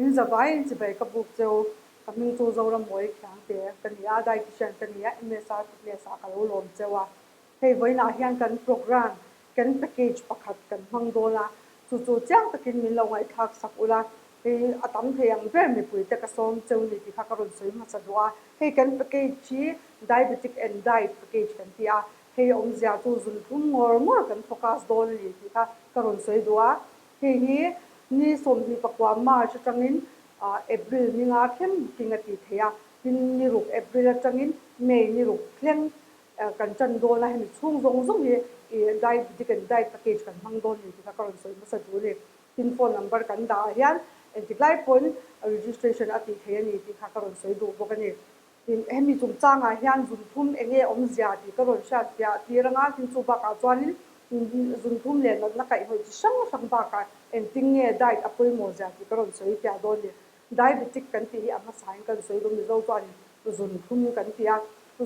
In zavaiin chibai ka buk cheu, ka hming chu Zorammawi Khiangte ka ni a, dietitian ka ni a, MSR Fitness ah ka lo lawm cheu a. Hei vawiinah hian kan programme, kan package pakhat kan hmang dawn a, chu chu chiang takin min lo ngaihthlak sak ula, hei a tam thei ang ber mipuite ka sawm cheu ni tih kha ka rawn sawi hmasa duh a. Hei kan package hi Diabetic and Diet package kan ti a, hei awmzia chu zunthum ngawr ngawr kan focus dawn a ni tih kha ka rawn sawi duh a. Hei hi ni 29 March atangin April ni nga thleng booking a tih theih a, tin ni ruk April atangin May ni ruk thleng kan tan dawn a, hemi chhung zawng zawng hi diabetic and diet package kan hmang dawn ni tih kha ka rawn sawi hmasa duh a ni. Tin phone number kan dah ah hian engtik lai pawn registration a tih theih a ni tih kha ka rawn sawi duh bawk a ni. Tin, hemi chungchangah hian zunthum eng nge awmzia tih ka rawn hriat fiah tir anga, tin chu bakah chuanin zunthum leh natna kaihhnawih chi hrang hrang bakah engtin nge diet a pawimawh zia tih ka rawn sawi fiah dawn ni. Diabetic kan tih hi a hmasain kan sawi duh Mizo chuanin zunthum kan ti a,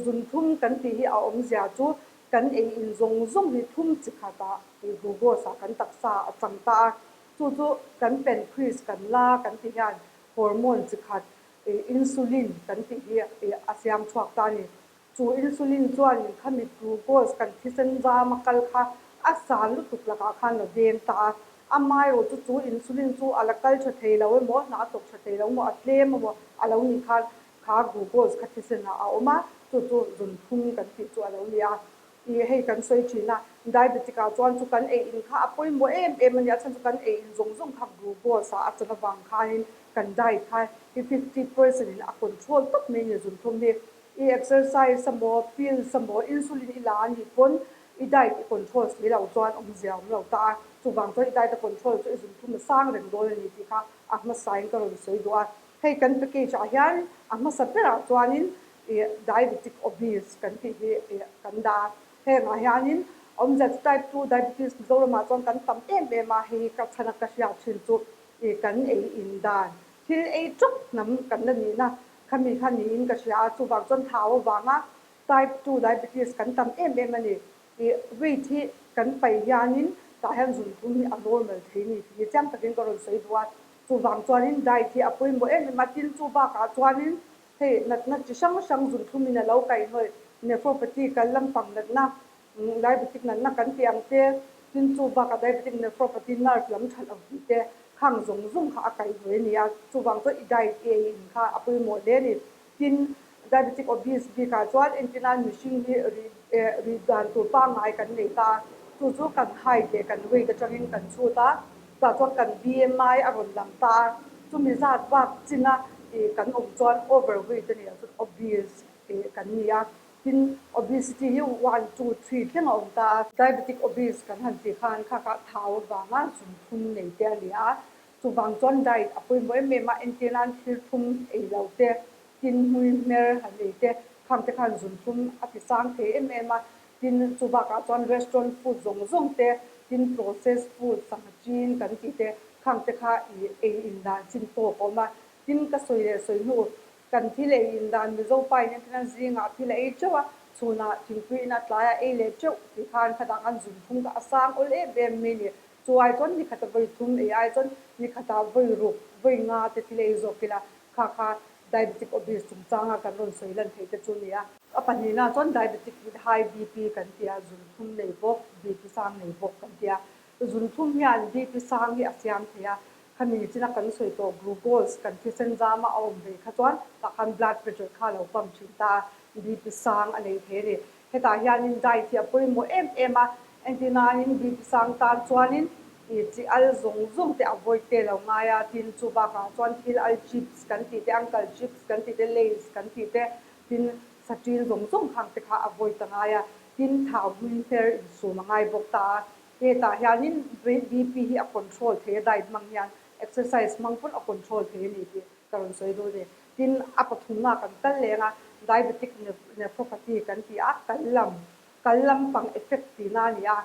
zunthum kan tih hi a awmzia chu kan ei in zawng zawng hi thum chi khatah glucose ah kan taksa a chang ta a, chu chu kan pancreas kan la kan ti hian hormone chi khat Insulin kan tih hi a siam chhuak ta a ni. Chu insulin chuanin khami glucose kan thisen zam a kal kha a san lutuk lakah khan la veng ta a. Amaherawh chu chu insulin chu a la kal tha thei lo emaw, hna a thawk tha thei lo emaw, a tlem emaw a lo nih khan kha glucose kha thisenah a awm a, chu chu zunthum kan tih chu a lo ni a. I hei kan sawi thin a, diabetic ah chuan chu kan ei in kha a pawimawh em em a nia, chhan chu kan ei in zawng zawng kha glucose ah a chan avang khanin kan diet kha hi 50% in a control tawp mai a ni zunthum hi. I exercise emaw, pills emaw, insulin i la a nih pawn i diet i control si lo chuan awmzia a awm lo ta a, chuvang chuan i diet a control chu i zunthum a sang reng dawn a ni tih kha a hmasain ka rawn sawi duh a. Hei kan package ah hian a hmasa berah chuanin ih diabetic obese kan tih hi ih kan dah a, hengah hianin awmzia chu type 2 diabetes Mizoramah chuan kan tam em em a, hei hi ka chhana ka hriat thin chu ih kan ei in dan thil ei tawk hnam kan la nihna khami kha niin ka hria a, chuvang chuan thau avanga type 2 diabetes kan tam em em a ni. Ih weight hi kan paih hianin tah hian zunthum hi a normal thei ni tih hi chiang takin ka rawn sawi duh a, chuvang chuanin diet hi a pawimawh em em a, tin chu bakah chuanin Hei natna chi hrang hrang zunthlum in a lo kaihhnawih, nephropathy, kal lampang natna, diabetic natna kan tih ang te, tin chu bakah diabetic nephropathy nerve lam that lo tih te khang zawng zawng kha a kaihhnawih a ni a, chuvang chuan i diet i ei in kha a pawimawh hle a ni. Tin, diabetic obese bikah chuan entirnan mihring hi rih dan tur pangngai kan nei ta a, chu chu kan height leh kan weight atangin kan chhut a, Tah chuan kan BMI a rawn lang ta a, chumi zat bak china ih kan awm chuan overweight a ni ah chuan obese ih kan ni a, tin obesity hi one, two, three thleng a awm ta a. Diabetic obese kan han tih khan kha kha thau avanga zunthum nei te a ni a, chuvang chuan diet a pawimawh em em a, entir nan thil thum ei lo te, tin hmui hmer han ei te, khang te khan zunthum a ti sang thei em em a, Tin, chu bakah chuan restaurant food zawng zawng te, tin processed food, sangha chin kan tih te, khang te kha i ei in dan chin tawk a awm a. Tin, ka sawi leh sawi hnu, kan thil ei in dan Mizo pa in entir nan zingah thil a ei teuh a, chhunah thingpui in a tlaiah ei leh teuh tih khan khatah khan zunthum kha a sang awl em em mai ni. Chu ai chuan ni khata vawi thum ei ai chuan ni khata vawi ruk, vawi nga te thil ei zawk ila kha kha diabetic obese chungchanga kan rawn sawi lan theih te chu a ni a. A pahnihna chuan diabetic with high BP kan ti a, zunthum nei bawk, BP sang nei bawk kan ti a. Zunthum hian BP sang hi a siam thei a, khami china kan sawi tawh glucose kan thisen zama a awm ve kha chuan tah khan blood pressure kha a lo pump thin ta a, BP sang a nei thei a ni. Hetah hianin diet hi a pawimawh em em a, entinain BP sang tan chuanin ih chi al zawng zawng te avoid te lo ngai a, tin chu bakah chuan thil al chips kan tih te, uncle chips kan tih te, lays kan tih te, Tin, saṭil zawng zawng khang te kha a vawi ta ngai a, tin thau hmui hmer insum a ngai bawk ta a. Hetah hianin BP hi a control thei a, diet hmang hian exercise hmang pawn a control thei a ni tih ka rawn sawi duh a ni. Tin, a pathumna kan kal leng a, diabetic nephropathy kan ti a, kal lam, kal lampang effect tihna a ni a,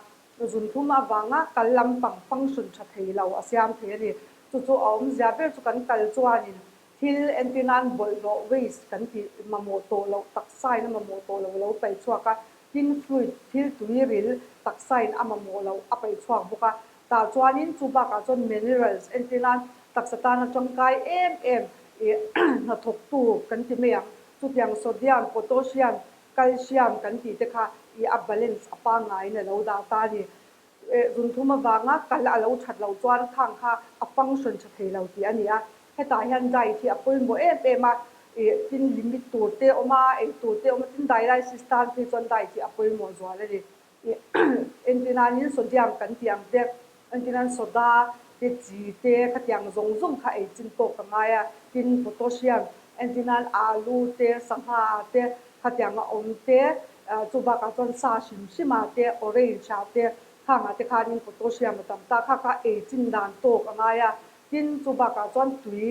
zunthum avanga kal lampang function tha thei lo a siam thei a ni. Chu chu a awmzia ber chu kan kal chuanin Thil entir nan bawlhhlawh, waste, kan tih mamawh tawh loh, taksain a mamawh tawh loh a lo paih chhuak a, tin fluid, thil tui ril, taksain a mamawh loh a paih chhuak bawk a. Tah chuanin chu bakah chuan minerals entir nan Taksa tana tangkai em em ih hnathawktu kan ti mai ang. Chutiang sodium, potassium, calcium kan tih te kha ih a balance a pangngaiin a lo dah ta a ni. Zunthum avanga kal a lo that loh chuan khang kha a function tha thei lo tih a ni a. Hetah hian diet hi a pawimawh em em a, ih tin limit tur te a awm a, ei tur te a awm a, tin dialysis tan phei chuan diet hi a pawimawh zual a ni. Ih engtinanin sodium kan tih ang te, engtinan soda te chi te khatiang zawng zawng kha ei chin tawk ka ngai a, tin potassium engtinan alu te, sangha ah te khatiang a awm te, chu bakah chuan sa hrim hrim ah te, orange ah te khang ah te khanin potassium a tam ta, kha kha ei chin dan tawk a ngai a, tin chu bakah chuan tui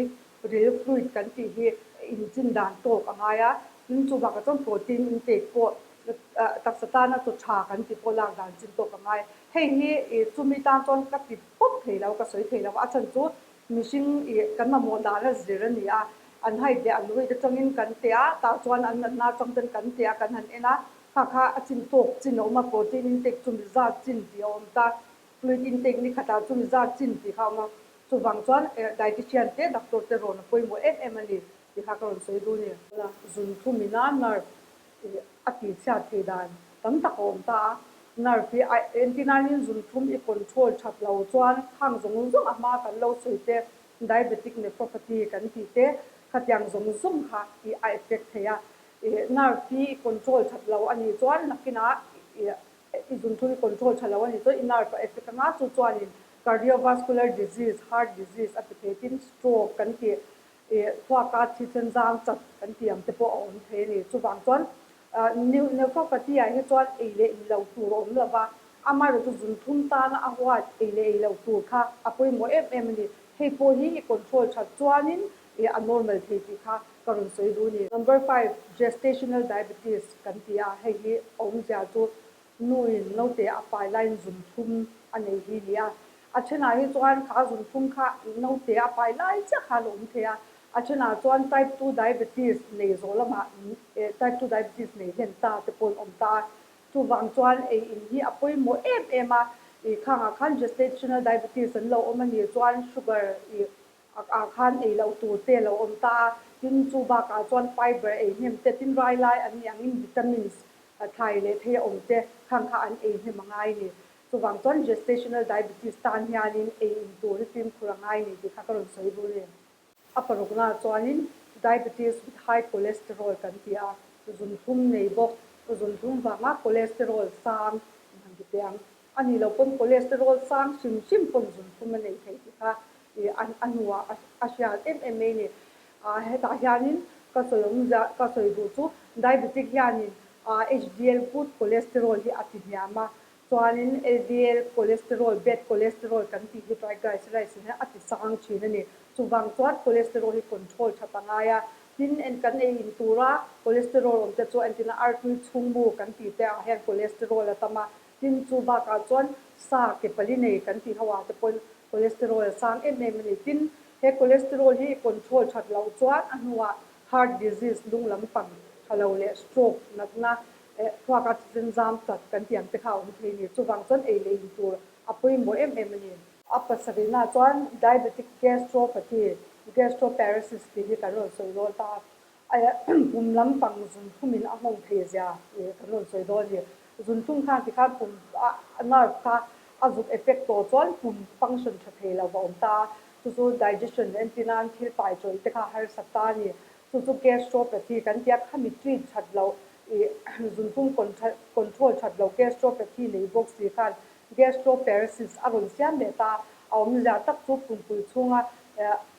ril fluid kan tih hi in chin dan tawk a ngai a, tin chu bakah chuan protein intake pawh taksa tana chaw tha kan ti pawh lak dan chin tawk a ngai. Hei hi ih chumi tan chuan ka ti pawp thei lo, ka sawi thei lo a, a chhan chu mihring ih kan mamawh dana zir a ni a, an height leh an weight atangin kan teh a, tah chuan an natna atang ten kan teh a, kan han en a, kha kha a chin tawk chin a awm a, protein intake chumi zat chin tih a awm ta, fluid intake ni khatah chumi zat chin tih kha a awm a, chuvang chuan dietitian te doctor te rawn a pawimawh em em a ni tih kha ka rawn sawi duh a ni. Zunthum ina nerve Ih a tih chhiat thei dan tam tak a awm ta a, nerve hi a entinain zunthum i control that lo chuan khang zawng zawng a hma kan lo sawi te, diabetic nephropathy kan tih te khatiang zawng zawng kha ih a effect thei a. Ih nerve hi i control that lo a nih chuan nakinah ih i zunthum i control tha lo a nih chuan i nerve a effect anga chu chuanin cardiovascular disease, heart disease a ti thei tin stroke kan tih Ih, thluaka thi then zang chat kan tih ang te pawh a awm thei a ni. Chuvang chuan nephropathy ah hi chuan ei leh in lo tur a awm lo va, amaherawh chu zunthum tana a huat ei leh ei lo tur kha a pawimawh em em a ni. Hei pawh hi i control that chuanin ih a normal thei tih kha ka rawn sawi duh a ni. Number five, gestational diabetes kan ti a, hei hi awmzia chu Nuin naute a pai laiin zunthum a nei hi ni a. A thenah hi chuan kha zunthum kha naute a pai lai chiah kha a la awm thei a. A thenah chuan type 2 diabetes nei zawh lamah type 2 diabetes nei hlen ta te pawh an awm ta a. Chuvang chuan ei in hi a pawimawh em em a. Ih khangah khan gestational diabetes an lo awm a nih chuan sugar ih ah khan ei loh tur te a lo awm ta a. Tin chu bakah chuan fiber ei hnem te tin rai lai an nih angin vitamins Thlai leh thei a awm te khang kha an ei hnem a ngai ni. Chuvang chuan gestational diabetes tan hianin ei in tur hi fimkhur a ngai ni tih kha ka rawn sawi bur ni. A paruknaah chuanin diabetes with high cholesterol kan ti a, zunthlum nei bawk, zunthlum vanga cholesterol sang in han ti teh ang. A nih loh pawn cholesterol sang hrim hrim pawn zunthlum a nei thei tih kha a hnuah a hriat em em mai a ni. Hetah hianin ka sawi awmzia ka sawi duh chu diabetic hianin HDL good cholesterol hi a ti hniam a, chuanin LDL cholesterol bad cholesterol kan tih hi triglycerides in a ti sang thin a ni. Chuvang chuan cholesterol hi control that a ngai a, tin en kan ei in tura cholesterol awm te chu entina artui chhungmu kan tih te ah hian cholesterol a tam a, Tin, chu bakah chuan sa ke pali nei kan tih ho ah te pawhin cholesterol a sang em em a ni. Tin, he cholesterol hi i control that loh chuan a hnuah heart disease, lung lampang tha lo leh stroke natna eh thluaka thisen zam chat kan tih ang te kha a awm thei a ni. Chuvang chuan ei leh in tur a pawimawh em em a ni. A pasarihna chuan diabetic gastropathy, gastroparesis tih hi kan rawn sawi dawn ta a. Pum lampang zunthlum in a nghawng thei zia kan rawn sawi dawn a ni. Zunthlum khan tikhan pum a nerve kha a zuk effect tawh chuan pum function tha thei lo va awm ta a, chu chu digestion entir nan thil pai chawih te kha harsat ta a ni. Chu chu gastropathy kan ti a, khami treat that loh ih zunthlum control that loh gastropathy nei bawk si khan Gastroparesis a rawn siam leh ta a, a awmzia tak chu pumpui chhunga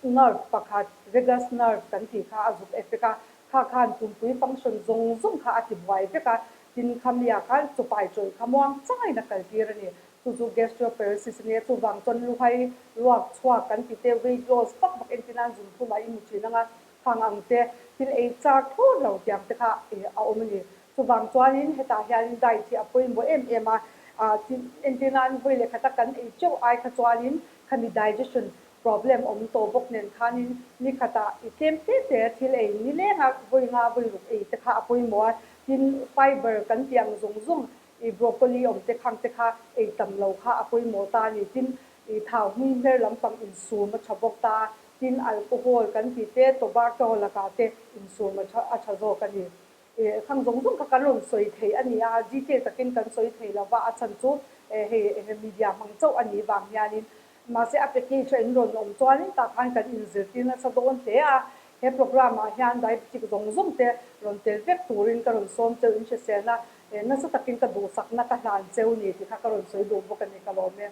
nerve pakhat, vagus nerve kan tih kha a zuk effect a, kha khan pumpui function zawng zawng kha a ti buai vek a, tin khamiah khan chawpai chawih kha muang changin a kaltir a ni. Chu chu gastroparesis a nia, chuvang chuan luhai ruak chhuak kan ti te, weight loss vak vak entir nan zunthumah i mu thin ang a, khang ang te, thil ei char thur lo tiang te kha a awm a ni. Chuvang chuanin hetah hianin diet hi a pawimawh em em a, entir nan vawi leh khata kan ei teuh ai kha chuanin khami digestion problem awm tawh bawk nen khanin ni khatah i tlem te te thil ei ni lenga vawi nga vawi ruk ei te kha a pawimawh a, tin fiber kan tih ang zawng zawng i broccoli awm te khang te kha ei tam lo kha a pawimawh ta a ni, tin i thau hmui hmer lampang insum a tha bawk ta a. Tin, alcohol kan tih te, tobacco lakah te insum a tha a tha zawk a ni. Ih khang zawng zawng kha kan rawn sawi thei a ni a, detail takin kan sawi thei lo va, a chhan chu hei media hmang chauh a nih vang hianin. Mahse a package a in rawn awm chuanin tah khan kan inzirtir nasa dawn hle a, he programme ah hian diabetic zawng zawng te rawn tel vek turin ka rawn sawm cheu in hriselna nasa takin ka duhsakna ka hlan cheu ni tih kha ka rawn sawi duh bawk a ni ka lawm e.